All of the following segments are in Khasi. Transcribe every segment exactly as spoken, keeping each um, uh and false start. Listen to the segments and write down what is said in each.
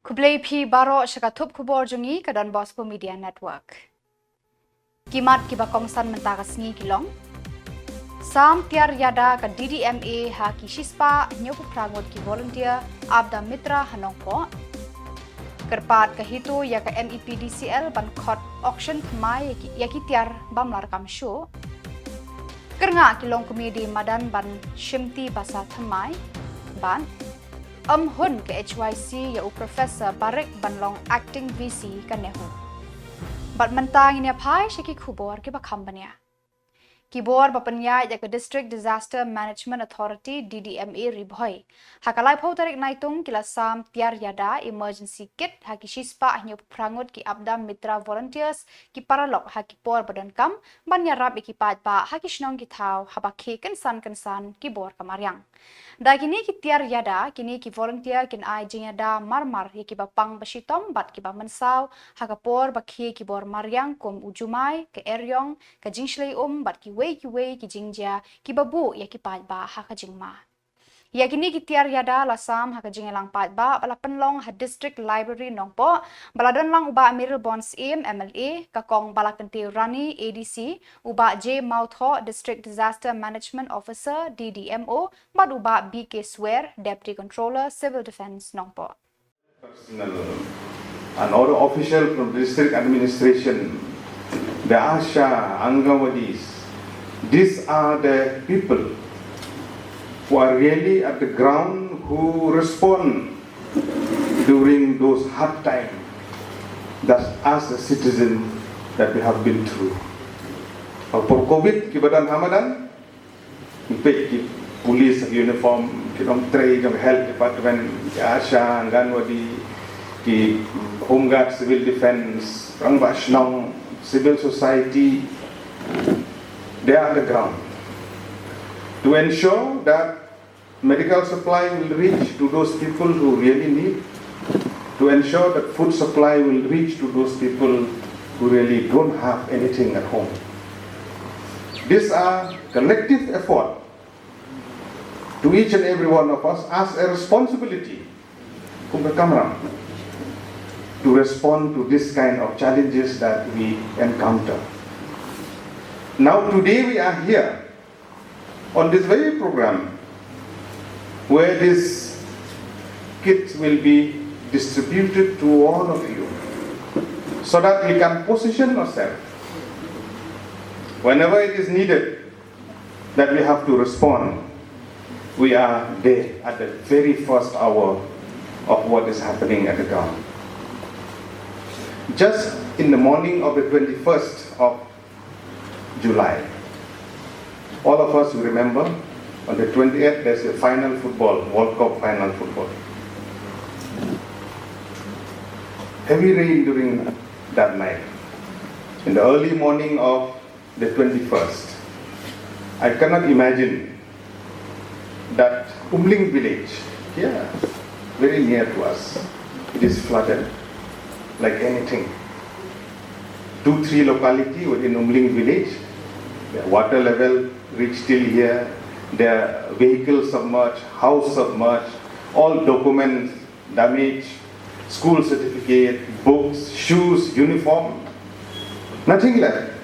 Khublei phi baroh sha ka thup khubor jong ngi ka Don Bosco Media Network. Ki mat kiba kongsan mynta ka sngi ki long: Sam tiar ïada ka D D M A ha ki shispah hynñiewphew phra ngut ki volunteer Apda Mitra ha Nongpoh. Kyrpad ka HITO ïa ka M E P D C L ban khot auction thymmai ïa ki, ïa ki tiar bym lah kam shuh. Kyrngah ki longkmie die madan ban shimti basa thymmai. Bad ym hun ka H Y C ïa u Professor Barik ban long acting V C ka NEHU. Bad mynta ngin ïa phai sha ki khubor kiba kham bniah. Ki bor ba pynïaid ïa ka District Disaster Management Authority, D D M A, Ri Bhoi, ha ka laiphew tarik Naitung ki la sam tiar ïada, emergency kit, ha ki shispah hynñiewphew phra ngut ki Apda Mitra volunteers, ki paralok ha ki por ba donkam ban ïarap ïa ki paidbah ha ki shnong ki thaw haba khie kynsan kynsan ki bor ka mariang. Da kine ki tiar ïada, kine ki volunteer kin ai jingïada marmar ïa kiba pang ba shitom bad kiba mynsaw ha ka por ba khie ki bor mariang kum u jumai, ka eriong, ka jingshlei um bad kiwei kiwei ki jingjia kiba buh ïa ki paidbah ha ka jingma. Ïa kine ki tiar ïada la sam ha ka jingïalang paidbah ba la pynlong ha District Library Nongpoh, ba la don lang u Bah Mayralborn Syiem, M L A, ka Kong Balakyntiew Rani, A D C, u Bah J Mawthoh, District Disaster Management Officer, D D M O, bad u Bah B K Swer, Deputy Controller, Civil Defence, Nongpoh. Personnel and other official from district administration, the ASHA, Anganwadis, these are the people who are really at the ground, who respond during those hard times that as a citizen that we have been through. Por covid kiba don ha madan, peit ki police uniform, ki long trei jong health department, ki ASHA, Anganwadi, ki Home Guard, Civil Defence, rangbah shnong, civil society, they are on the ground to ensure that medical supply will reach to those people who really need, to ensure that food supply will reach to those people who really don't have anything at home. These are collective effort to each and every one of us as a responsibility kum ka kamram to respond to this kind of challenges that we encounter. Now, today we are here on this very program where these kits will be distributed to all of you so that we can position ourselves whenever it is needed that we have to respond. We are there at the very first hour of what is happening at the ground. Just in the morning of the twenty-first of July, all of us will remember, on the twenty-eighth, there's a final football, World Cup final football. Heavy rain during that night. In the early morning of the twenty-first, I cannot imagine that Umling village, here, very near to us, it is flooded like anything. Two, three locality within Umling village, the water level reached till here, their vehicles submerged, house submerged, all documents damaged, school certificate, books, shoes, uniform, nothing left.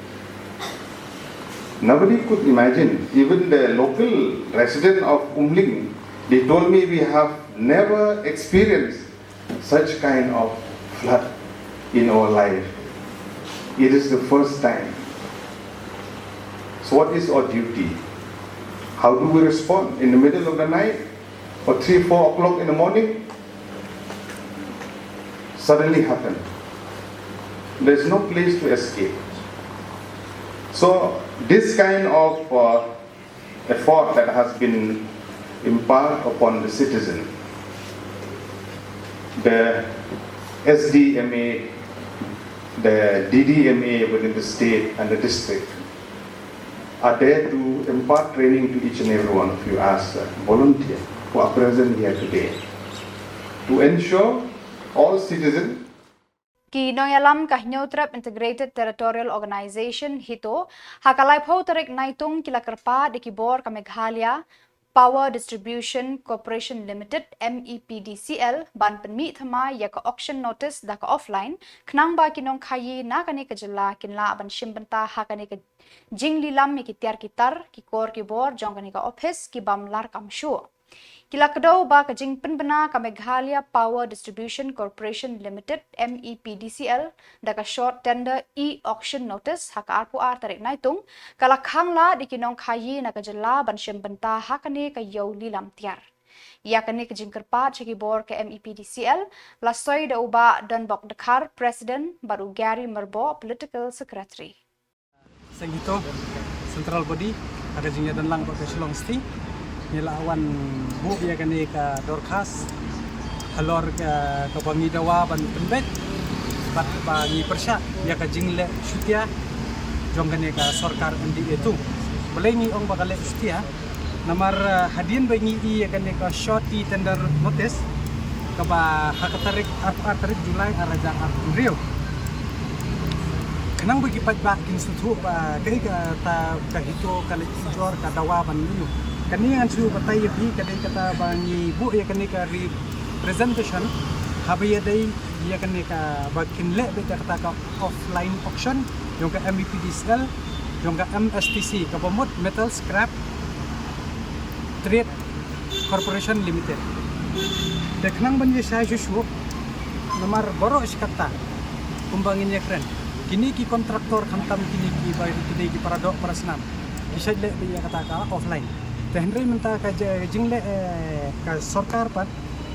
Nobody could imagine. Even the local resident of Umling, they told me, "We have never experienced such kind of flood in our life. It is the first time." So what is our duty? How do we respond? In the middle of the night or three, four o'clock in the morning? Suddenly happened. There's no place to escape. So this kind of uh, effort that has been embarked upon the citizen, the S D M A, the D D M A within the state and the district are there to impart training to each and every one of you as a volunteer who are present here today to ensure all citizens. Ki nongïalam ka Hynñiewtrep Integrated Territorial Organization, HITO, ha ka laiphew tarik Naitung ki la kyrpad ïa ki bor ka Meghalaya Power Distribution Corporation Limited, M E P D C L, ban pynmih thymmai ïa ka auction notice da ka offline, khnang ba ki nongkhaïi na kane ka jylla kin lah ban shim bynta ha kane ka jinglilam ïa ki tiar ki tar, ki kor ki bor jong kane ka ophis ki bym lah kam shuh. Ki la kdew ba ka jingpynbna ka Meghalaya Power Distribution Corporation Limited, M E P D C L, da ka short tender e-auction notice ha ka arphew ar tarik Naitung, ka la khang lad ïa ki nongkhaïi na ka jylla ban shim bynta ha kane ka ïew lilam tiar. Ïa kane ka jingkyrpad sha ki bor ka M E P D C L la soi da u Bah Donbok Dkhar, President, bad u Gary Myrboh, Political Secretary. Seng HITO, central body, ha ka jingïadon lang bad ka Shillong City. Ngi la wan buh ïa kane ka dorkhas halor ka, kaba ngi dawa ban pynbeit bad ba ngi pyrshah ïa ka jingleh shutia jong kane ka sorkar M D A two. Balei ngi ong ba ka leh shutia? Namar, eh, hadien ba ngi i ïa kane ka short e-tender notice kaba ha ka tarik, arphew ar tarik July arhajar arphew hynriew. Khnang ba ki paidbah kin sngewthuh ba kaei kata ka HITO ka leh ujor, ka dawa ban ïoh. Kane ngan shu batai ïa phi, ka dei kata ba ngi buh ïa kane ka representation haba ïadei ïa kane kaba kin leh beit da kata ka offline auction jong ka M E P D C L, jong ka M S T C, kaba mut Metal Scrap Trade Corporation Limited. Te khnang ban ïa shai shuh shuh, namar baroh shi katta, kumba ngin ïa kren, kine ki contractor, khamtam kine kiba ki dei ki paradoh parasnam, ki shait leh beit ïa kata ka offline. Te hynrei mynta ka ji-, jingleh, eh, ka sorkar pat,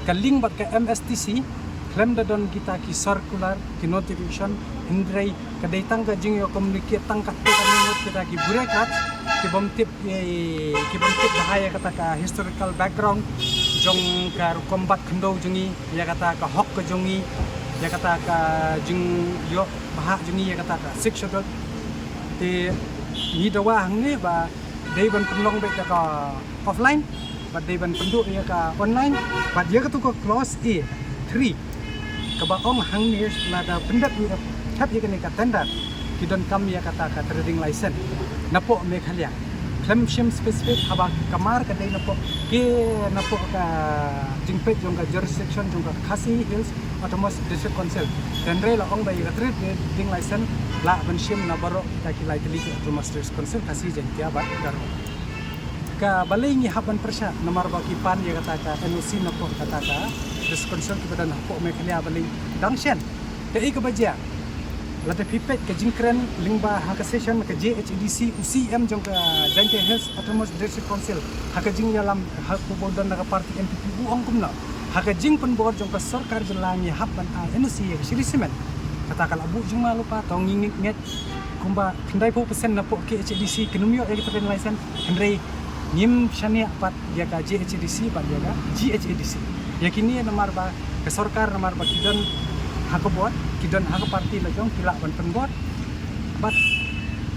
ka link bad ka M S T C, khlem da don kita ki circular, ki notification, hynrei ka dei tang ka jingïa communicate tang katto katne ngut kita ki bureaucrat, ki bym tip, eh, ki bym tip bha ïa kata ka historical background jong ka rukom bat khyndew jong ngi, ïa kata ka hok ka jong ngi, ïa kata ka jingïoh bha jong ngi ïa kata ka Sixth Schedule. Te ngi dawa hangne ba dei ban pynlong beit da ka offline, bad dei ban pynduh ïa ka online, bad ïa katu ka clause A three, kaba ong hangne lada pyndep ïa, thep ïa kane ka tender, ki donkam ïa kata ka trading license napoh Meghalaya. Khlem shim specific, haba ka mar ka dei napoh, ki napoh ka jingpeit jong ka jurisdiction jong ka Khasi Hills Autonomous District Council. Hynrei la ong ba ïa ka trading license lah ban shim na baroh kita ki lai tylli ki Autonomous District Council, Khasi, Jaiñtia bad Garo. Ka balei ngi hap ban pyrshah, namar ba ki pan ïa kata ka N O C napoh kata ka District Council kiba don hapoh Meghalaya, balei dang shen. Kaei kaba jia? Lada phi peit ka jingkren lyngba ha ka session ka J H A D C, u C E M jong ka Jaiñtia Hills Autonomous District Council, ha ka jingïalam ha kaba u don na ka party N P P, u ong kumno? Ha ka jingpynbor jong ka sorkar jylla ngi hap ban ai N O C ïa ka Shree Cement. Kata ka la buh jingma lypa, to ngi ngeit, ngeit kumba khyndaiphew percent napoh K H A D C kin ym ïoh ïa ka trading license, hynrei ngim shaniah pat ïa ka J H A D C bad ïa ka G H A D C. Ïa kine namar ba ka sorkar, namar ba ki don ha ka bor, ki don ha ka party la jong, ki lah ban pynbor bad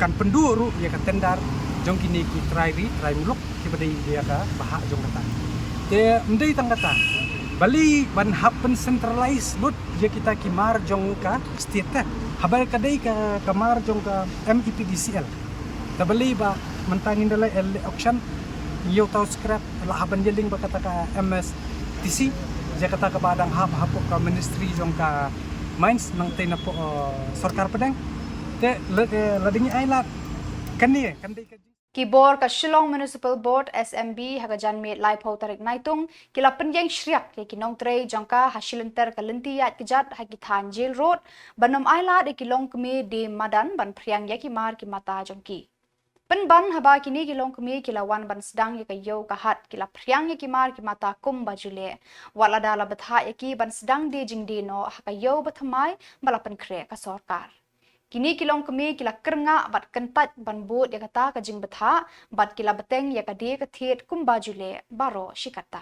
kan pynduh ruh ïa ka tender jong kine ki trai ri trai muluk kiba dei ïa ka bhah jong kata. Te ym dei tang kata, balei ban hap pyn centralize lut ïa kita ki mar jong ka state te, haba ka dei ka, ka mar jong ka M E P D C L. Te balei ba mynta ngin da leh, eh, auction, ïa uta u scrap la hap ban ïalink bad kata ka M S T C, ïa kata kaba dang hap hapoh ka ministry jong ka mines, nangtei napoh, eh, sorkar pdeng. Te la, eh, lada ngi ai lad, kane kan dei ka Ki bor ka Shillong Municipal Board, S M B, ha ka janmiet laiphew tarik Naitung, ki la pynïeng shriak ïa ki nongtrei jong ka ha shi lynter ka lynti ïaid kjat ha ki thaiñ Jail Road, ban ym ailad ïa ki longkmie die madan ban phriang ïa ki mar ki mata jong ki. Pynban haba kine ki longkmie ki la wan ban sdang ïa ka ïew ka hat, ki la phriang ïa ki mar ki mata kumba ju leh. Wat lada la bthah ïa ki ban sdang die jingdie noh ha ka ïew bathymmai ba la pynkhreh ka sorkar. Kine ki longkmie ki la kyrngah bad kyntait ban bud ïa kata ka jingbthah, bad ki la bteng ïa ka die ka thied kumba ju leh baroh shi katta.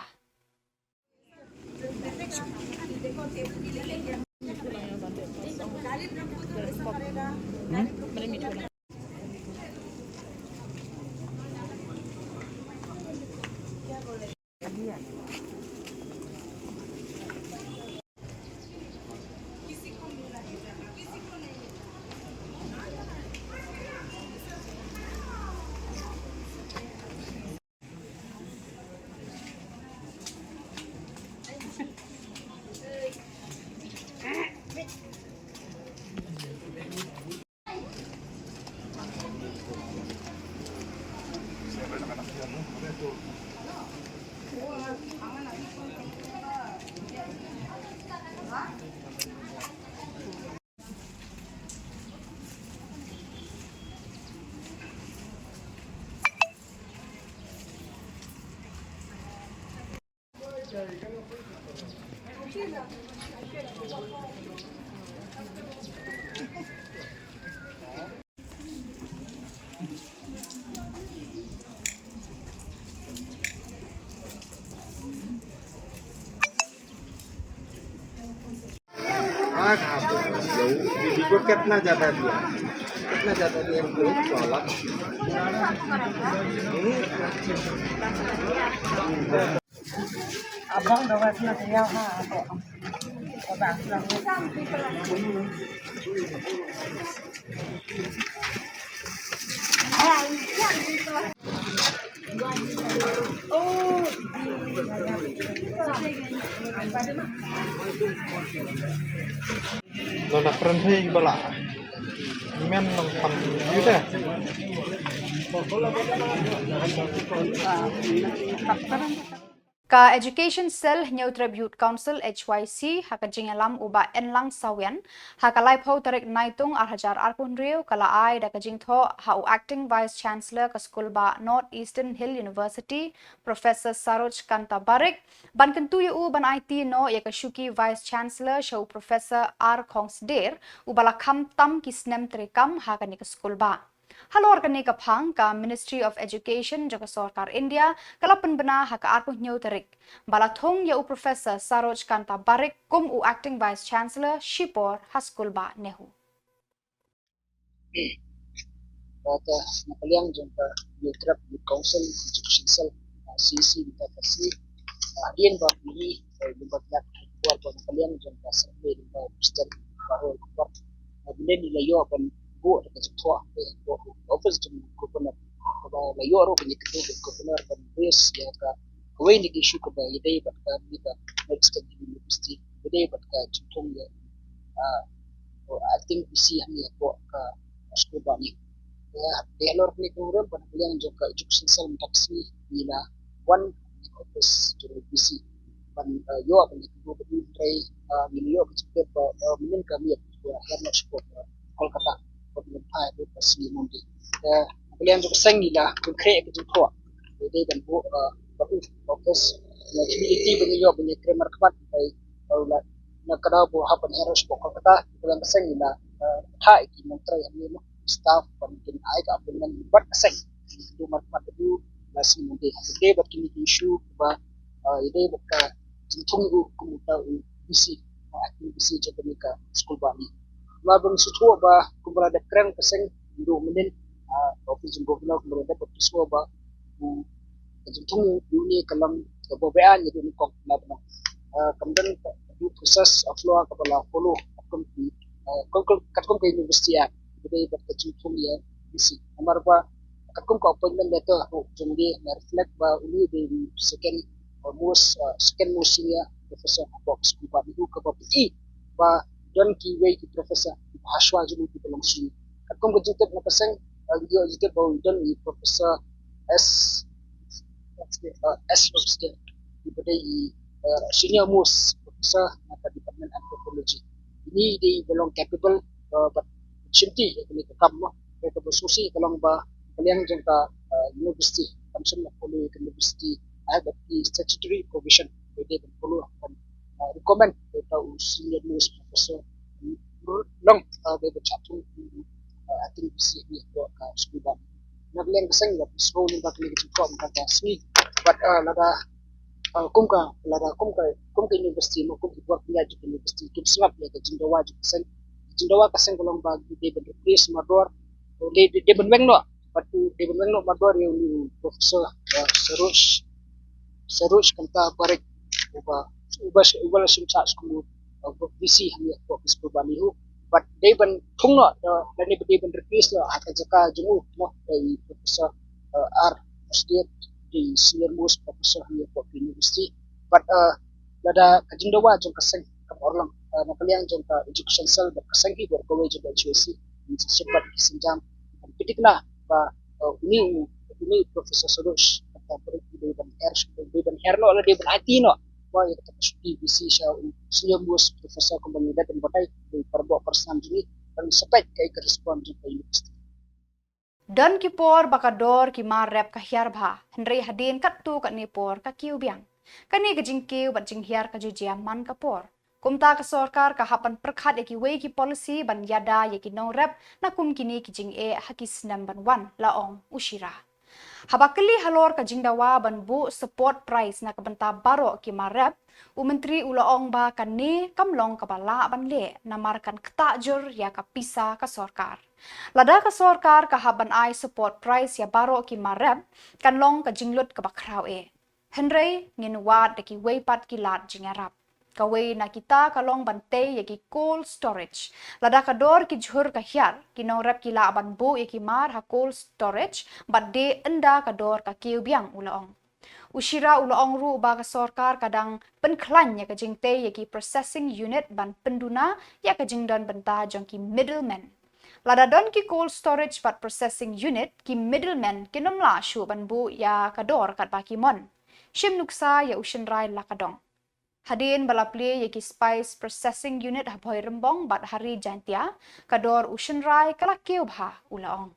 हाँ, हाँ, ये वीडियो कितना ज्यादा दिया? कितना ज्यादा दिया? बहुत वाला। Abang dah buat nak dia ha, apa? Abang. Lo na kren hi bala. Men nang pan yu de. Ka Education Cell Hynñiewtrep Youth Council, H Y C, ha ka jingïalam u Bah Enlang Sawian, ha ka laiphew tarik Naitung ar hajar arphew hynriew, ka la ai da ka jingthoh ha u Acting Vice Chancellor ka skul bah North Eastern Hill University, Professor Saroj Kanta Barik, ban kyntu ïa u ban aiti noh ïa ka shuki Vice Chancellor sha u Professor R Khongsder, uba la kham tam ki snem treikam ha kane ka skul bah. Halor kane ka phang, ka Ministry of Education jong ka Sorkar India ka la pynbna ha ka arphew hynñiew tarik ba la thung ïa u Professor Saroj Kanta Barik kum u Acting Vice Chancellor shipor ha skul bah NEHU. Kata na ka liang jong ka Hynñiewtrep Youth Council, Education Cell, C C, ka C, hadien ba phi, eh, ba na ka liang jong ka Assembly, ba President, ba Royal Court, ba la ïoh ban buh da ka jingthoh, eh, office jong Governor, kaba la ïoh ruh ban ïakynduh bad Governor ban raise ïa ka, kawei na ki issue kaba ïadei bad ka, ka North Eastern University, ïadei bad ka jingthung ïa, ah, acting V C hangne hapoh ka skul bah NEHU. Ïa, ïa halor kane ka program, ba na ka liang jong ka Education Cell mynta ka sngi ngi la wan office jong ka V C ban, eh, ïoh ban ïakynduh bad u, hynrei, eh, ngi la ïoh ka jingtip ba, eh, mynnin ka miet, ba hiar noh sha Kolkata, ba mynnin phai ruh ka sngi Monday. Eh, na ka liang jong ka seng ngi la pynkhreh ka jingthoh, dei ban buh, eh, ba u office na community ban ïoh ban ïakren markhmat, hynrei, eh, la na ka daw ba hap ban hiar sha Kolkata, na ka liang ka seng ngi la, eh, thah ïa ki nongtrei hangne, noh, staff ban kin ai ka appointment bad ka seng. Ngi kynduh markhmat bad u la sngi Monday. Ïadei bad kine ki issue ba, ah, ïadei bad ka jingthung u kum uta u V C, ah, acting V C jong kane ka skul bah NEHU. Namar ba ngi sngewthuh ba kumba la dep kren ka seng naduh mynnin, ah, office jong Governor kumba la dep, ba ngi sngewthuh ba u, ka jingthung ïa une ka long kaba beaiñ naduh nyngkong na bneng. Ah, kam don ka due process of law kaba la follow katkum ki, ah, katkum, katkum ka University Act, ba dei bad ka jingthung ïa V C. Namar ba katkum ka appointment letter ruh jong ngi la reflect ba une u dei u second, uh, most, uh, second most senior professor hapoh ka skul bah NEHU, kaba phi i ba don kiwei ki professor kiba hashwa jong u kiba long senior. Katkum ka jingtip na ka seng, uh, ngi ïoh jingtip ba u don i Professor S, uh, S Robert Sdang, uba dei i, uh, senior most professor na ka Department Anthropology. Ine i dei ba long capable, uh, bad shimti ïa kane ka kam, noh. Kaba sngewsih ka long ba ka liang jong ka, uh, university kam shym la follow ïa ka university, uh, bad ki statutory provision ba dei ban follow, ban, uh, recommend ïa uta u senior most professor long, uh, ba dei ban shah thung, uh, acting V C hangne hapoh ka skul bah. Na ka liang ka seng la pynsngew lyngba kane ka jingthoh mynta ka sngi. Bad, uh, lada, uh, kum ka, lada kum ka, kum ka university, mo kum ki bor pynïaid jong ka university kim sngap ïa ka jingdawa jong ka seng. Jingdawa ka seng ka long ba dei ban replace mardor, dei, dei, dei ban weng noh, bad u dei ban weng noh mardor ïa une u Professor, uh, Saroj, Saroj Kanta Barik, uba, uba, uba la shim shah skum u, uh, V C hangne hapoh ka skul bah NEHU. Bad dei ban thung noh, uh, lane ba dei ban replace noh ha ka jaka jong u, noh, da i Professor, uh, R Sdang, dei senior most professor hangne hapoh ka university. Bad, uh, lada ka jingdawa jong ka seng kam urlong, uh, na ka liang jong ka Education Cell bad ka seng hi bad kawei jong ka H Y C, ngi sa shim bad ki sienjam ban pynthikna ba, uh, une u, une u Professor Saroj Kanta Barik u dei ban hiar, u dei ban hiar noh, lane dei ban aiti noh, ba ïa kata ka shuki V C sha u senior most professor kumba ngi la dep ban batai, u para doh para snam jong ngi, ban sa peit kaei ka response jong ka university. Don ki por ba ka dor ki mar rep ka hiar bha, hynrei hadien katto katne por ka kiew biang. Kane ka jingkiew bad jinghiar ka ju jia man ka por. Kumta ka sorkar ka hap ban pyrkhat ïa kiwei ki policy ban ïada ïa ki nongrep na kum kine ki jingeh ha ki snem ban wan, la ong u Shira. Haba kylli halor ka jingdawa ban buh support price na ka bynta baroh ki mar rep, u Myntri u la ong ba kane kam long kaba lah ban leh namar kan ktah jur ïa ka pisa ka sorkar. Lada ka sorkar ka hap ban ai support price ïa baroh ki mar rep, kan long ka jinglut kaba khraw eh. Hynrei ngin wad da kiwei pat ki lad jingïarap. Kawei na kita ka long ban tei ïa ki cold storage. Lada ka dor ki jhur ka hiar, ki nongrep ki lah ban buh ïa ki mar ha cold storage bad de ynda ka dor ka kiew biang, u la ong. U Shira u la ong ruh ba ka sorkar ka dang pynkhlaiñ ïa ka jingtei ïa ki processing unit ban pynduna ïa ka jingdon bynta jong ki middlemen. Lada don ki cold storage bad processing unit, ki middlemen kin ym lah shuh ban buh ïa ka dor katba ki mon. Shim nuksa ïa u shynrai la ka dong. Hadien ba la plie ïa ki spice processing unit ha Bhoirymbong bad ha Ri Jaintia, ka dor u shynrai ka la kiew bha, u la ong.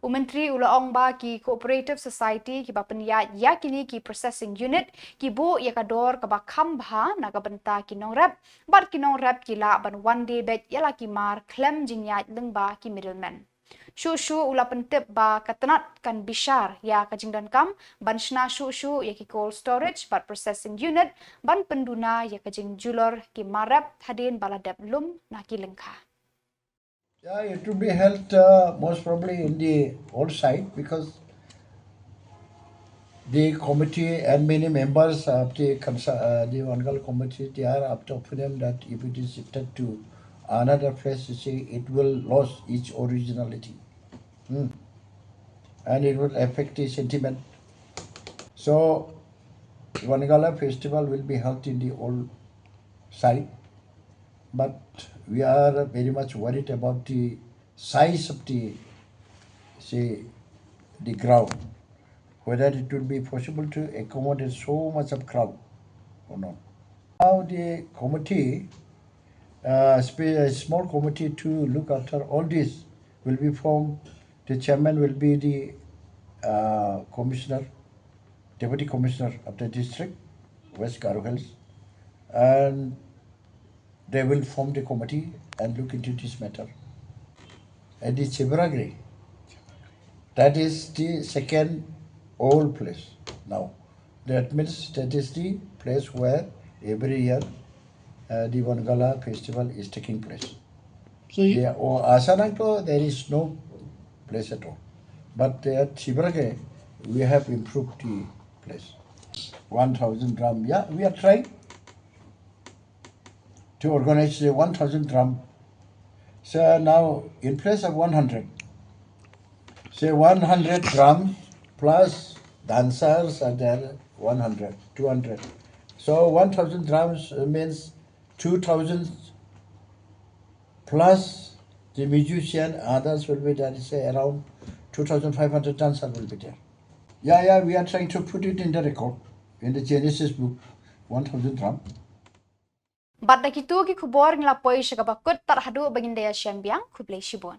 U Myntri u la ong ba ki cooperative society kiba pynïaid ïa kine ki processing unit ki buh ïa ka dor kaba kham bha na ka bynta ki nongrep, bad ki nongrep ki lah ban wan die beit ïa la ki mar khlem jingïaid lyngba ki middlemen. Shuh shuh u la pyntip ba ka tnat kan bishar ïa ka jingdonkam ban shna shuh shuh ïa ki cold storage bad processing unit ban pynduna ïa ka jingjulor ki mar rep hadien ba la dep lum na ki lyngkha. Yeah, it will be held uh, most probably in the old site because the committee and many members of the, uh, the Wangalam committee, they are of the opinion that if it is shifted to another place, you see, it will lose its originality. Hmm. And it will affect the sentiment. So, Wangalam festival will be held in the old site, but we are very much worried about the size of the, say, the ground, whether it will be possible to accommodate so much of crowd or not. Now the committee, uh, a small committee to look after all this will be formed. The chairman will be the uh, commissioner, deputy commissioner of the district, West Garo Hills, and they will form the committee and look into this matter. At the Chibragre, that is the second old place now. That means that is the place where every year uh, the Wangalam festival is taking place. So you... Yeah, or Asanangto, there is no place at all. But at Chibragre, we have improved the place. One thousand drum, yeah, we are trying to organize the one thousand drum. So now, in place of one hundred, say one hundred drums plus dancers are there, one hundred, two hundred. So one thousand drums means two thousand plus the musician, others will be there, say around two thousand five hundred dancers will be there. Yeah, yeah, we are trying to put it in the record, in the Genesis book, one thousand drum. Bad da kitu ki khubor ngi la poi sha kaba kut, tad haduh ba ngin da ïashem biang, khublei shibun.